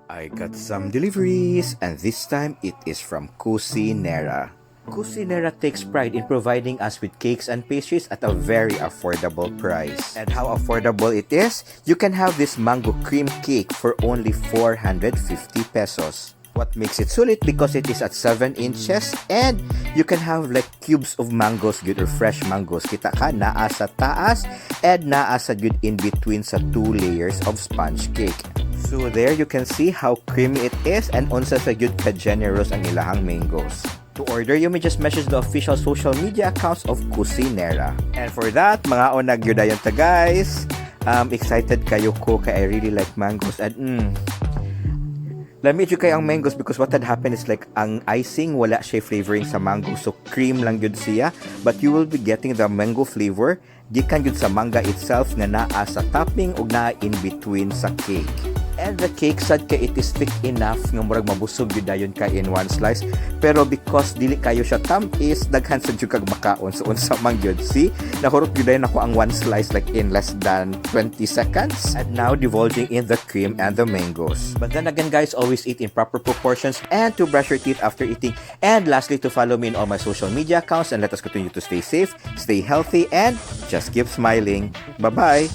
I got some deliveries, and this time it is from Cucinera. Cucinera takes pride in providing us with cakes and pastries at a very affordable price. And how affordable it is? You can have this mango cream cake for only 450 pesos. What makes it sulit? Because it is at 7 inches and you can have like cubes of mangoes good or fresh mangoes. Kita ka, naa sa taas and naa sa good in between sa two layers of sponge cake. So there you can see how creamy it is and unsa sa gyud ka generous ang ilahang mangoes. To order, you may just message the official social media accounts of Cucinera. And for that, mangaon na gyud dayon ta, guys. Excited kaayo ko kay I really like mangoes and lami jud kaayo ang mangoes because what had happened is like ang icing, wala siya flavoring sa mango, so cream lang gyud siya, but you will be getting the mango flavor gikan gyud sa mangga itself nga naa sa topping ug naa in between sa cake. And the cake sad kay it is thick enough nga murag mabusog gyud dayon ka in one slice, pero because dili kaayo siya tam-is, daghan sa jud kag makaon. So unsa man gyud, see, nahurot gyud dayon ako ang one slice like in less than 20 seconds. And now divulging in the cream and the mangoes. But then again, guys, always eat in proper proportions and to brush your teeth after eating, and lastly, to follow me in all my social media accounts, and let us continue to stay safe, stay healthy, and just keep smiling. Bye bye.